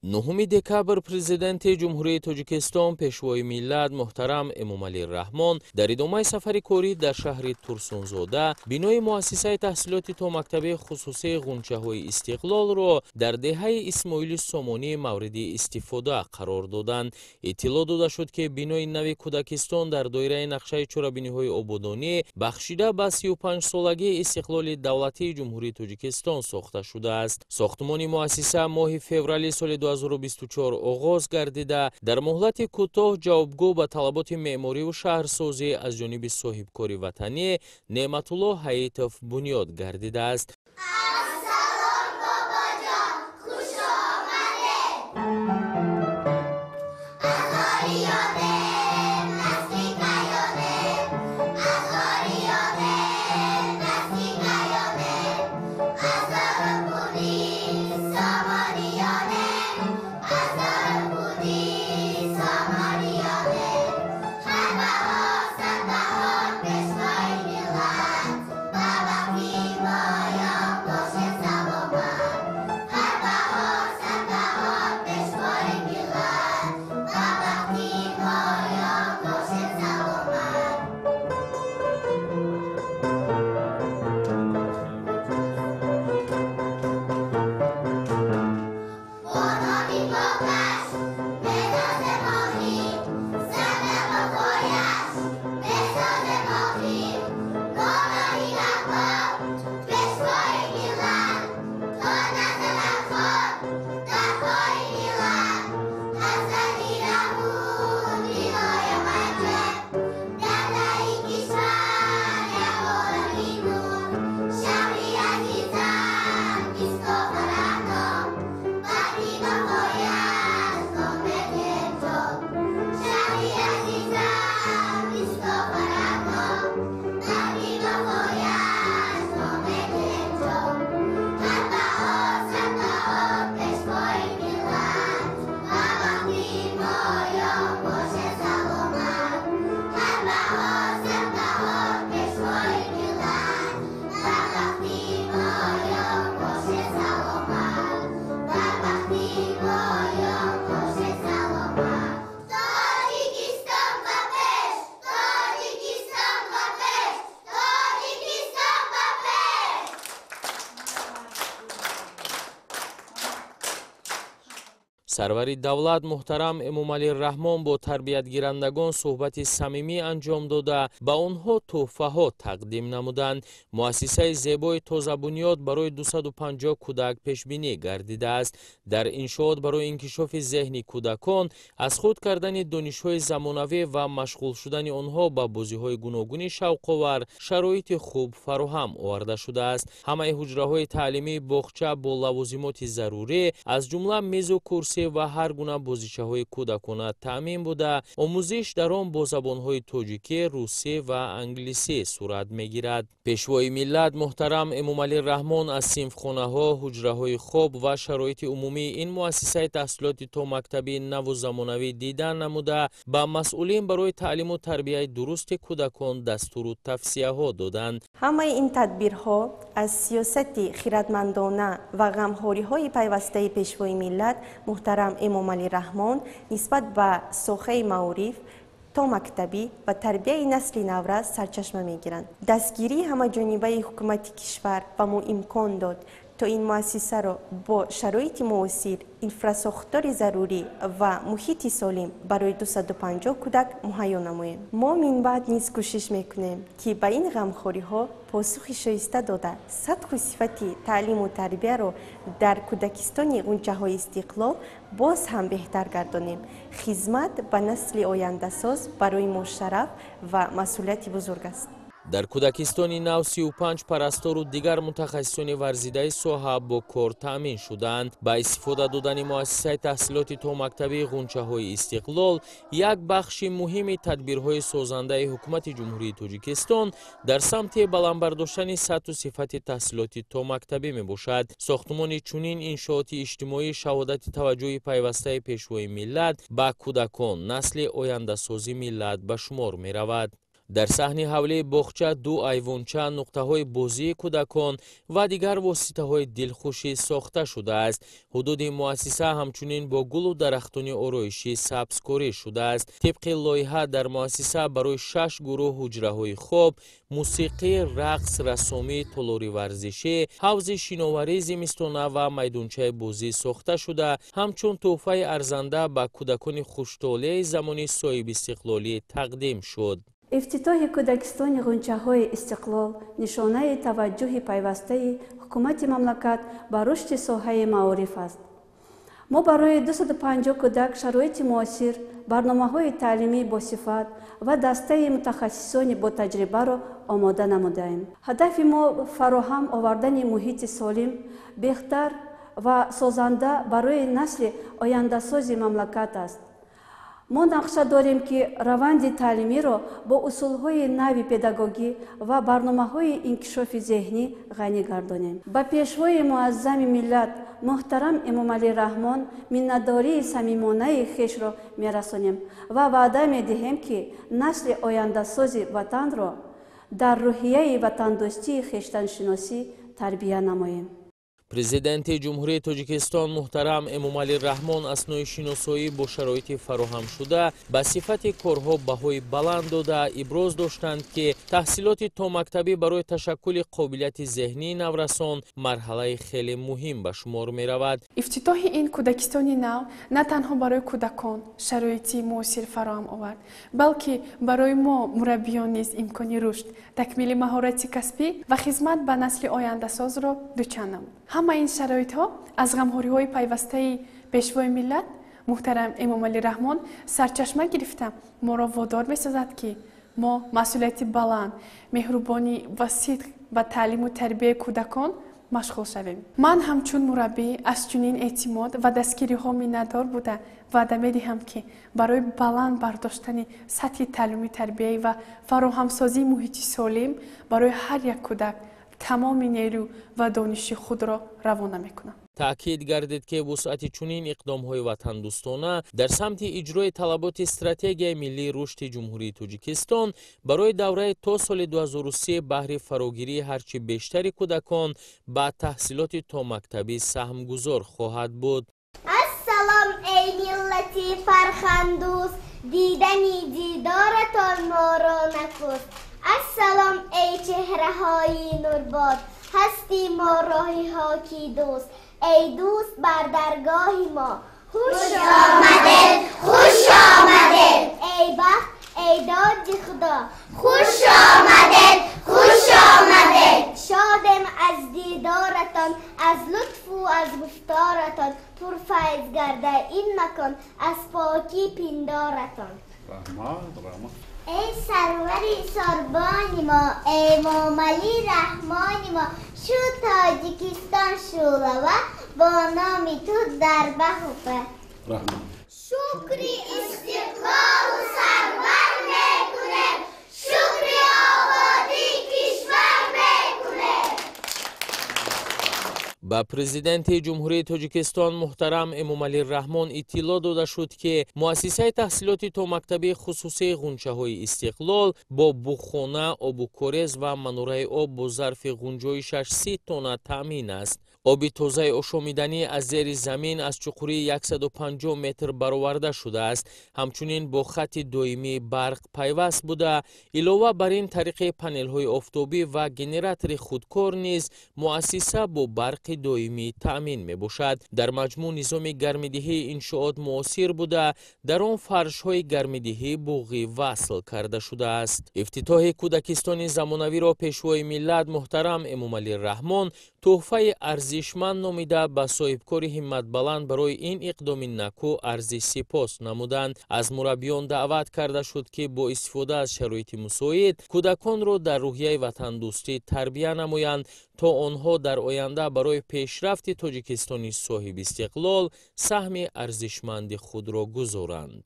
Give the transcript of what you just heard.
9 декабр Президенти Ҷумҳурии Тоҷикистон, Пешвои миллат муҳтарам Эмомалӣ Раҳмон дар идомаи сафари корӣ дар шаҳри Турсунзода бинои муассисаи таҳсилоти томактабии хусусии Ғунчаҳои Истиқлолро дар деҳаи Исмоили Сомонӣ мавриди истифода қарор доданд. Иттилоъ дода шуд, ки бинои нави кӯдакистон дар доираи нақшаи чорабиниҳои ободонӣ бахшида ба 35-солагии истиқлоли давлатии Ҷумҳурии Тоҷикистон сохта шудааст. Сохтмони муассиса моҳи феврали соли 2024 оғоз гардида, дар муҳлати кӯтоҳ ҷавобгӯ ба талаботи меъмориву шаҳрсозӣ аз ҷониби соҳибкори ватанӣ Неъматулло Ҳаитов бунёд гардидааст. Сарвари давлат муҳтарам Эмомалӣ Раҳмон бо тарбиятгирандагон суҳбати самимӣ анҷом дода, ба онҳо тӯҳфаҳо тақдим намуданд. Муассисаи зебои тозабунёд барои 250 кӯдак пешбинӣ гардидааст. Дар иншоот барои инкишофи зеҳни кӯдакон, аз худ кардани донишҳои замонавӣ ва машғул шудани онҳо ба бозиҳои гуногуни шавқовар шароити хуб фароҳам оварда шудааст. Ҳамаи ҳуҷраҳои таълимии боғча бо лавозимоти зарурӣ, аз ҷумла мизу курсӣ ва ҳар гуна бозичаҳои кӯдакона таъмин буда, омӯзиш дар он бо забонҳои тоҷикӣ, русӣ ва англисӣ сурат мегирад. Пешвои миллат муҳтарам Эмомалӣ Раҳмон аз синфхонаҳо, ҳуҷраҳои хоб ва шароити умумии ин муассисаи таҳсилоти томактабии наву замонавӣ дидан намуда, ба масъулин барои таълиму тарбияи дурусти кӯдакон дастуру тавсияҳо доданд. Ҳамаи ин тадбирҳо аз сиёсати хиратмандона ва ғамхориҳои пайвастаи Пешвои миллат муҳтарам Эмомалӣ Раҳмон нисбат ба соҳаи маориф, томактабӣ ва тарбияи насли наврас сарчашма мегиранд. Дастгирии ҳамаҷонибаи ҳукумати кишвар ба мо имкон дод, то ин муассисаро бо шароити муосир, инфрасохтори зарурӣ ва муҳити солим барои 250 кӯдак муҳайё намоем. Мо минбаъд низ кӯшиш мекунем, ки ба ин ғамхориҳо посухи шоиста дода, сатҳу сифати таълиму тарбияро дар кӯдакистони Ғунчаҳои Истиқлол боз ҳам беҳтар гардонем. Хизмат ба насли ояндасоз барои мо шараф ва масъулияти бузург аст. Дар кӯдакистони нав 35 парастору дигар мутахассисони варзидаи соҳа бо кор таъмин шуданд. Ба истифода додани муассисаи таҳсилоти томактабии Ғунчаҳои Истиқлол як бахши муҳими тадбирҳои созандаи ҳукумати Ҷумҳурии Тоҷикистон дар самти баланд бардоштани сатҳу сифати таҳсилоти томактабӣ мебошад. Сохтмони чунин иншооти иҷтимоӣ шаҳодати таваҷҷӯҳи пайвастаи Пешвои миллат ба кӯдакон, насли ояндасози миллат ба шумор меравад. Дар саҳни ҳавлии боғча ду айвонча, нуқтаҳои бозии кӯдакон ва дигар воситаҳои дилхушӣ сохта шудааст. Ҳудуди муассиса ҳамчунин бо гулу дарахтони ороишӣ сабзкорӣ шудааст. Тибқи лоиҳа дар муассиса барои 6 гурӯҳ ҳуҷраҳои хоб, мусиқӣ, рақс, рассомӣ, толори варзишӣ, ҳавзи шиноварии зимистона ва майдончаи бозӣ сохта шуда, ҳамчун тӯҳфаи арзанда ба кӯдакони хуштолеи замони соҳибистиқлолӣ тақдим шуд. Ифтитоҳи кӯдакистони ғунчаҳои истиқлол нишонаи таваҷҷӯҳи пайвастаи ҳукумати мамлакат ба рушди соҳаи маориф аст. Мо барои 250 кӯдак шароити муосир, барномаҳои таълимӣ босифат ва дастаи мутахассисони ботаҷрибаро омода намудаем. Ҳадафи мо фароҳам овардани муҳити солим, беҳтар ва созанда барои насли ояндасози мамлакат аст. Мо нақша дорем, ки раванди таълимиро бо усулҳои нави педагогӣ ва барномаҳои инкишофи зеҳнӣ ғанӣ гардонем. Ба пешвои муаззами миллат муҳтарам Эмомалӣ Раҳмон миннатдории самимонаи хешро мерасонем ва ваъда медиҳем, ки насли ояндасози ватанро дар рӯҳияи ватандӯстии хештаншиносӣ тарбия намоем. Президенти Ҷумҳурии Тоҷикистон муҳтарам Эмомалӣ Раҳмон аснои шиносоӣ бо шароити фароҳамшуда ба сифати корҳо баҳои баланд дода, иброз доштанд, ки таҳсилоти томактабӣ барои ташаккули қобилияти зеҳнии наврасон марҳалаи хеле муҳим ба шумор меравад. Ифтитоҳи ин кӯдакистони нав на танҳо барои кӯдакон шароити муосир фароҳам овард, балки барои мо мураббиён низ имкони рушд, такмили маҳорати касбӣ ва хизмат ба насли ояндасозро дучанд намуд. Ҳама ин шароитҳо аз ғамхориҳои пайвастаи пешвои миллат муҳтарам Эмомалӣ Раҳмон сарчашма гирифта моро водор месозад, ки мо масъулияти баланд, меҳрубонӣ ва сидқ ба таълиму тарбияи кӯдакон машғул шавем. Ман ҳамчун мураббӣ аз чунин эътимод ва дастгириҳо миннатдор буда ваъда медиҳам, ки барои баланд бардоштани сатҳи таълиму тарбиявӣ ва фароҳамсозии муҳити солим барои ҳар як кӯдак тамоми нерӯ ва дониши худро равона мекунам. Таъкид гардид, ки вусъати чунин иқдомҳои ватандӯстона дар самти иҷрои талаботи стратегияи миллии рушди Ҷумҳурии Тоҷикистон барои давраи то соли 2003 баҳри фарогирии ҳарчи бештари кӯдакон ба таҳсилоти томактабӣ саҳмгузор хоҳад буд. Ассалом, эй миллати фарҳангдӯст, дидани дидоратон моро накуст. Ассалом, эй чеҳраҳои нурбод, ҳасти мо роҳи ҳоки дӯст, эй дӯст бар даргоҳи мо. Хуш омадед, хуш омадед, эй бахт, эй доди Худо. Хуш омадед, хуш омадед. Шодем аз дидоратон, аз лутфу аз гуфторатон, пурфайз гарда ин макон аз покӣ пиндоратон. Раҳмат, раҳмат. Эй сарвари сорбони мо, Эмомалӣ Раҳмони мо, шу Тоҷикистон шӯлава бо номи ту дар баҳупа. Раҳмат. Шукри истиқлолу сарвар мекунем, шукри ободии кишвар мекунем. Ба президенти Ҷумҳурии Тоҷикистон муҳтарам Эмомалӣ Раҳмон иттилоъ дода шуд, ки муассисаи таҳсилоти томактабии хусусии ғунчаҳои истиқлол бо буғхона, обукорез ва манораи об бо зарфи ғунҷоишаш 30 тонна таъмин аст. Оби тозаи ошомиданӣ аз зери замин аз чуқурии 150 метр бароварда шудааст. Ҳамчунин бо хатти доимии барқ пайваст буда, илова бар ин тариқи панелҳои офтобӣ ва генератори худкор низ муассиса бо барқи доимӣ таъмин мебошад. Дар маҷмӯъ низоми гармидиҳии иншоот муосир буда, дар он фаршҳои гармидиҳӣ буғӣ васл карда шудааст. Ифтитоҳи кӯдакистони замонавиро пешвои миллат муҳтарам Эмомалӣ Раҳмон тӯҳфаи арзишманд номида ба соҳибкори ҳимматбаланд барои ин иқдоми накӯ арзи сипос намуданд. Аз мураббиён даъват карда шуд, ки бо истифода аз шароити мусоид кӯдаконро дар рӯҳияи ватандӯстӣ тарбия намоянд, то онҳо дар оянда барои пешрафти Тоҷикистони соҳибистиқлол саҳми арзишманди худро гузоранд.